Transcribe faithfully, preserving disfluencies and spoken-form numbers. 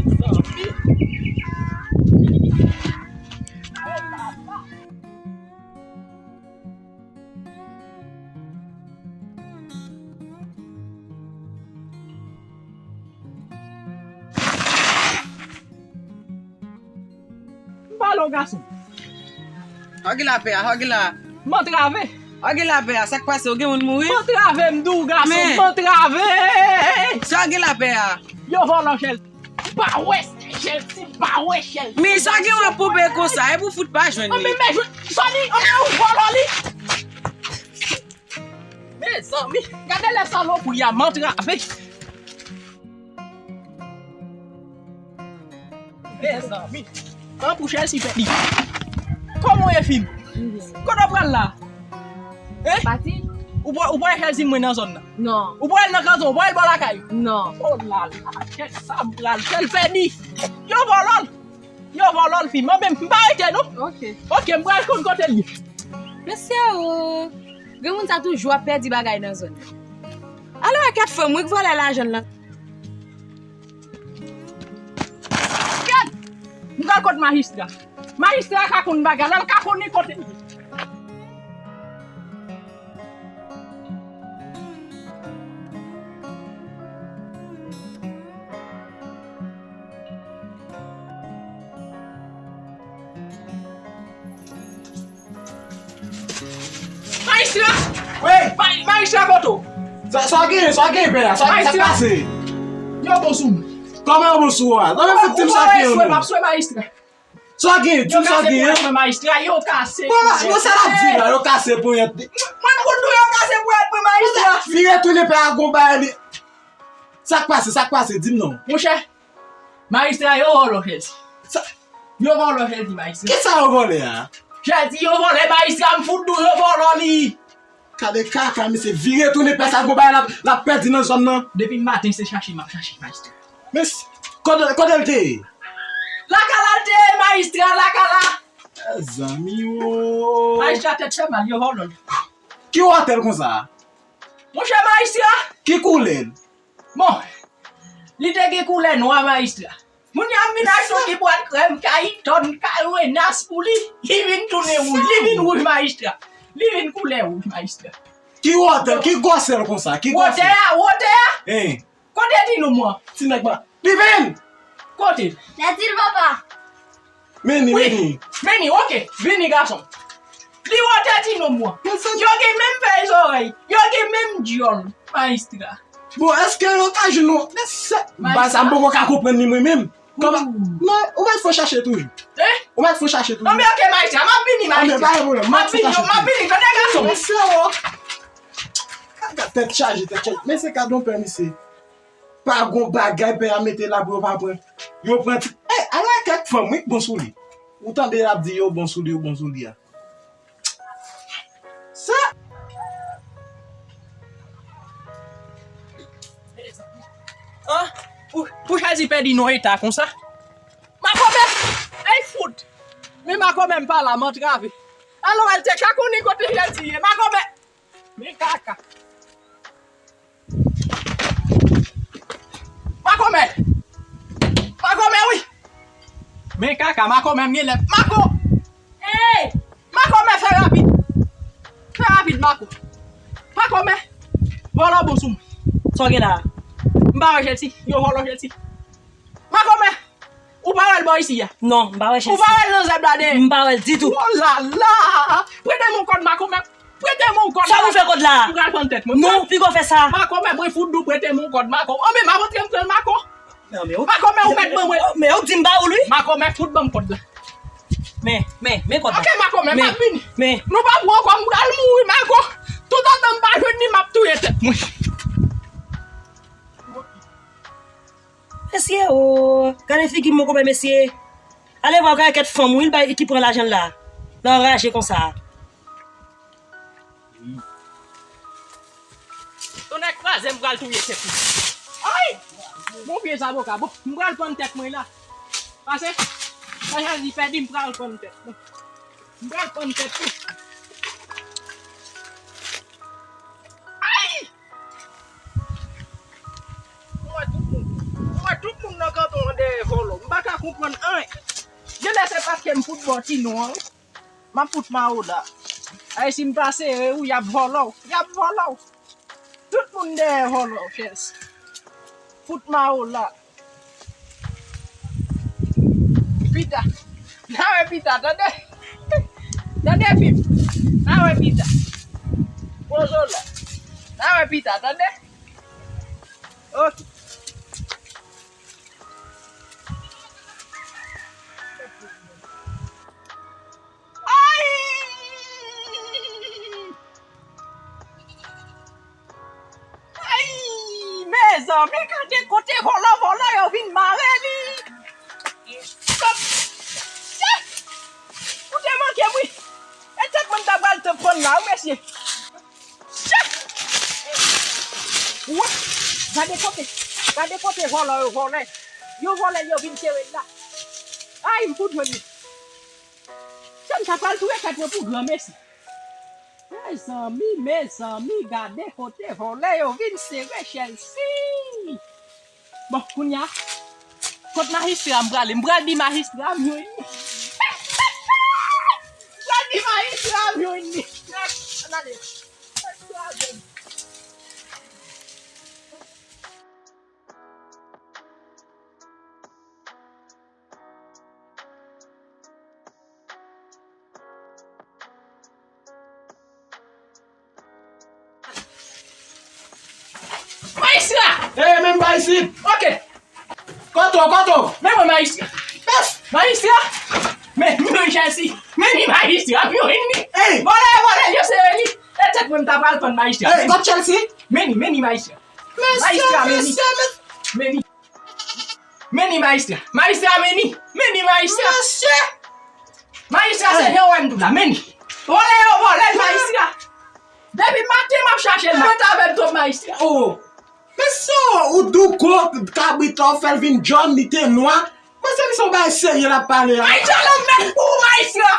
M pale w gason. Sa w gen la pè a, sa w gen la. M antrave. Sa w gen la pè a, sa k pase, ou gen moun mouri? M antrave, m di w gason, men m antrave. Sa w gen la pè a. Yo vòlò Chèlsi. M pa wè Chèlsi, m pa wè Chèlsi. Men sa w gen w ap ponpe konsa, e pou fout pa jwenn li. Anben men jwenn, Sony, anben ou vòlò li. Mezanmi, gade lè salopri a m antrave. Mezanmi, an pou Chèlsi pèdi. Kòman w ye fi m? Kote w pral la? Hein? Pati? Ou pral, ou pral Chèlsi mwen nan zòn nan? Non. Ou pral nan kanton, ou pral bò lakay ou? Non. Oh la la, kèt sa m pral fè l pèdi. Yo vòlò l. Yo vòlò l fi m, men m pa rete non. Ok. Ok, m pral konn kote l ye. Mesye o, granmoun sa toujou ap pèdi bagay nan zòn. Alò, e kèt fanm wi k vòlè lajan l lan. Gad! M pral kot majistra. Majistra ka konn bagay la, l ka konnen kote l ye. Majistra! Wi! Ma-, majistra kote w? Sa, sa w genyen, sa w genyen pè a? Sa, sa k pase? Yo bon sou mwen. Kòman yo bon sou ou a? Non, men fout di m sa w genyen non. M ap swe majistra. Sa w genyen, di m sa w genyen. Yo kase pou majistra, yo kase pou. Bon, yo sa l ap di la, yo kase pou yèt. Mwen m konn nou yo kase pou yèt mwen majistra. Vire tounen pè a gon bagay li. Sa k pase, sa k pase, di m non. Monchè, majistra yo vòlò Chèlsi. Sa, yo vòlò Chèlsi, majistra. Kisa yo vòlè a? Chèlsi, yo vòlè majistra, m fout di w yo vòlò li. Gade kaka, misye vire tounen pè sa, gon bagay l ap, l ap pèdi nan zòn nan. Depi maten, se chache m ap chache majistra. Men, kote, kote l te ye? Lakay la l te ye, majistra, lakay la. Mezanmi o. Majistra tèt fè mal, yo vòlò l. Ki wotè l konsa? Monchè majistra. Ki koulè l? Bon, li te gen koulè nwa majistra. Moun yo ap vin achte yon ti bwat krèm, kayitòn, karenas pou li. Li vin tounen wouj, li vin wouj majistra. Li vin koulè wouj majistra. Ki wotè l, ki gwosè l konsa? Ki gwosè l? Wotè a, wotè a. Hein. Kote ti nonm mwen? Ti nèg mwen. Li vin! Kote l? Lè di l papa. Vini, wi, vini. Vini, ok. Vini, gason. Li wotè ti nonm mwen. Yo gen menm fèy zòrèy. Yo gen menm djòl. Majistra. Bon, èske yo ka jwenn nou? Men se, bagay sa m poko ka konprann li mwen menm. Kòman? Non, ou mèt fò chache toujou. Hein? Ou mèt fò chache toujou. Anben, ok, majistra, m ap vini, majistra. Anben, pa gen pwoblèm, m ap fò chache toujou. M ap vini, tande gason. Men se ou. Gade tèt chaje, tèt chaje. Men se gade yon pè, misye. Pa gon bagay pè a mete la pou yo pa pran. Yo pran ti. Ey, ala kèk fanm, wi, k bon sou li. Ou tande y ap di yo bon sou li, yo bon sou li a. Sa. An, pou, pou Chèlsi pèdi nan eta konsa. Makomè! Ey, fout! Men makomè m pa la, m antrave. Alò, èl te ka konnen kote Chèlsi ye. Makomè! Men kaka. Makomè! Makomè, wi! Men kaka, makomè, m gen lè. Mako! Ey! Makomè, fè rapid! Fè rapid, Mako! Makomè! Vòlò bon sou mwen. Sa w gen la? M pa wè Chèlsi. Yo vòlò Chèlsi. Makomè! Ou pa wè l bò isi a? Non, m pa wè Chèlsi. Ou pa wè l nan zèb la dèyè? M pa wè l ditou. Oh la la! Prete m yon kòd, makomè. Prete m yon kòd. Sa pou fè kòd la? M pral pann tèt mwen. Non, piga w fè sa. Makomè, mwen fout di w prete m yon kòd, mako. Anben, m ap antre m pran l, mako. Non, men ou, makomè, ou mèt ban mwen. Men ou di m ba ou l, wi. Makomè, fout ban m kòd la. Men, men, men kòd la. Ok, makomè, m ap vini. Men. Nou pa pran ankò, m pral mouri, mako. Toutotan m pa jwenn li, m ap touye tèt mwen. Mesye o, gade figi m, makomè, mesye. Ale vwa, gade kèk fanm, wi, l bay, ki pran lajan l la. L anraje konsa. Tonnè kraze, m pral touye tèt mwen. Ay! Bon vye zaboka, bon, m pral pann tèt mwen la. Pase, pase li pèdi, m pral pann tèt mwen. M pral pann tèt mwen. Ay! Mwen tout moun, mwen tout moun nan kanton an dèyè vòlò. Konprann anyen. Genlè se paske m fout bò ti non an wi. M ap fout Mawola. Ay, si m pa sere w, y ap vòlò w. Y ap vòlò w. Tout moun dèyè vòlò w, Chelsea. Fout Mawola. Pita. N a wè pita, tande. Tande fi m. N a wè pita. Poze w la. N a wè pita, tande. Ok. Ay! Ay! Mezanmi, gade kote vòlò, vòlò yo vin mare li. Stop! Chè! Ou te manke m wi. E tèt mwen m ta pral te prann la wi, mesye. Chè! Wè! Gade kote, gade kote vòlò yo vòlè. Yo vòlè, yo vin sere la. Ay, m fout jwenn li. Chè, m ta pral touye tèt mwen pou granmesi. Mezanmi, mezanmi, gade kote vòlè yo vin sere Chelsea. Bon, kounye a, kot majistra m prale? M pral di majistra m jwenn li. M pral di majistra m jwenn li. Ann ale. Majistra! Ey, men m pa isit! Ok. Kote w, kote w? Men mwen, majistra. Majistra! Men, men, Chelsea. Men ni majistra, m jwenn ni. Ey! Vòlè, vòlè, yo sere li. E tèt mwen, m ta pral pann majistra. Ey, kote Chelsea? Men ni, men ni majistra. Mesye, majistra, men ni. Mesye, men- Men ni. Men ni majistra. Majistra, men ni. Men ni majistra. Mesye! Majistra, se jan w wè m tou la. Men ni. Vòlè yo vòlè l, majistra. Depi maten m ap chache l, mwen t avè l twòp, majistra. Oh! Mesye, ou douko, kabrit la, ou fè l vin jòn, li te nwa. Mesye, li se yon bagay serye l ap pale a. Ay, tchòlòm mèt pou ou, majistra.